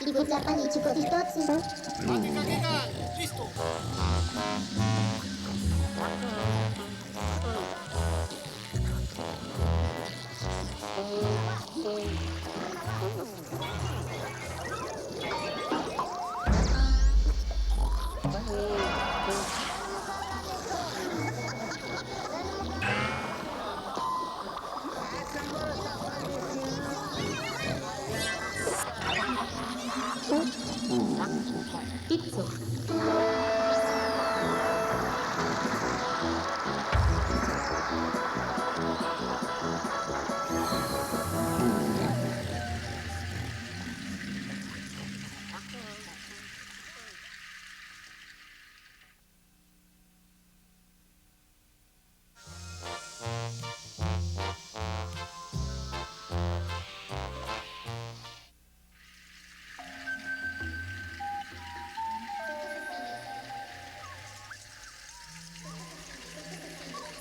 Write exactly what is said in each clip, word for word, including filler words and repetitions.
Icuitlapan y Chicotitotsin. Pizzo.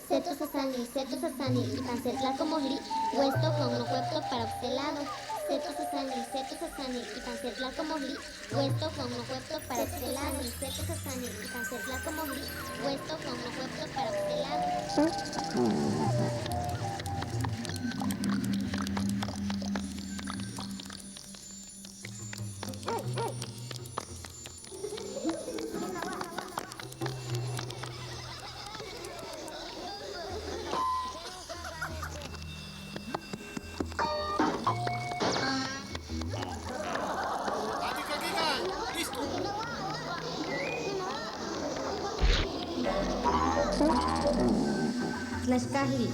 Setos asanil, setos asanil, ipan se tlakomohli, uestok uan onokueptok para okse lado. Setos asanil, setos asanil, ipan se tlakomohli, uestok uan onokueptok para okse lado. Setos asanil, ipan se tlakomohli, uestok uan onokueptok para okse lado. Tlaxkajli.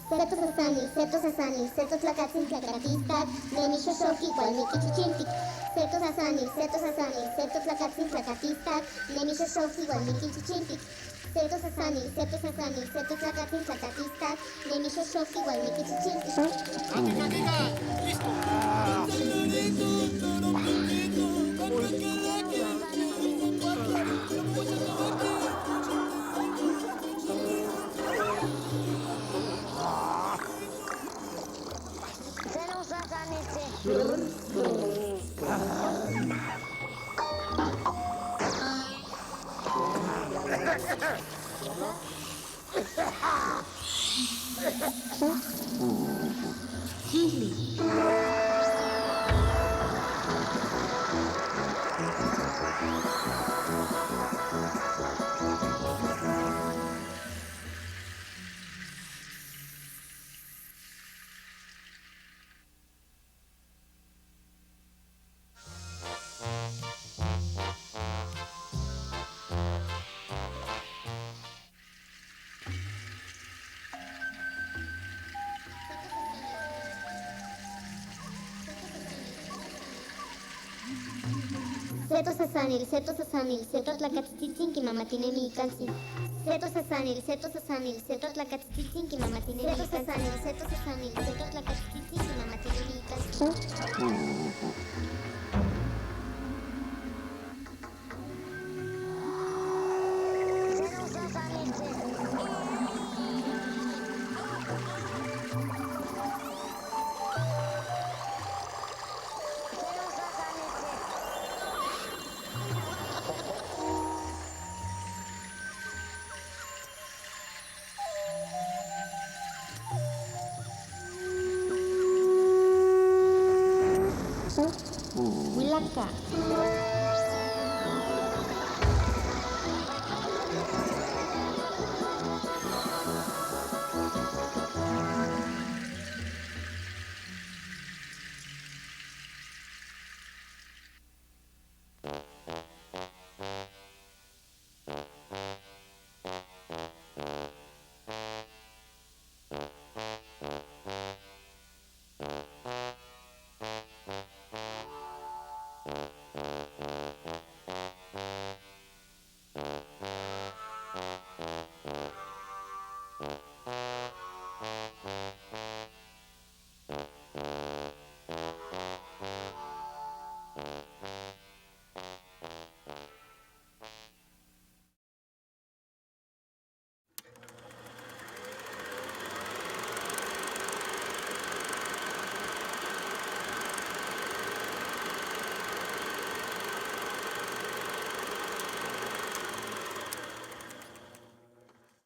Setos asanil, setos asanil, setos tlakatsin tlakatistak, nemi xoxoki uan miki chichintik. Setos asanil, setos asanil, setos tlakatsin tlakatistak, nemi xoxoki uan miki chichintik. Setos asanil, setos asanil, setos tlakatsin tlakatistak, nemi xoxoki uan miki chichintik. Chili. Seto sasanil, seto sasanil, seto tlakatsitsin kimamatinemi ikaltsin. Seto sasanil, seto sasanil, seto tlakatsitsin kimamatinemi ikaltsin. Seto sasanil, seto sasanil, seto tlakatsitsin kimamatinemi ikaltsin. Wilaka.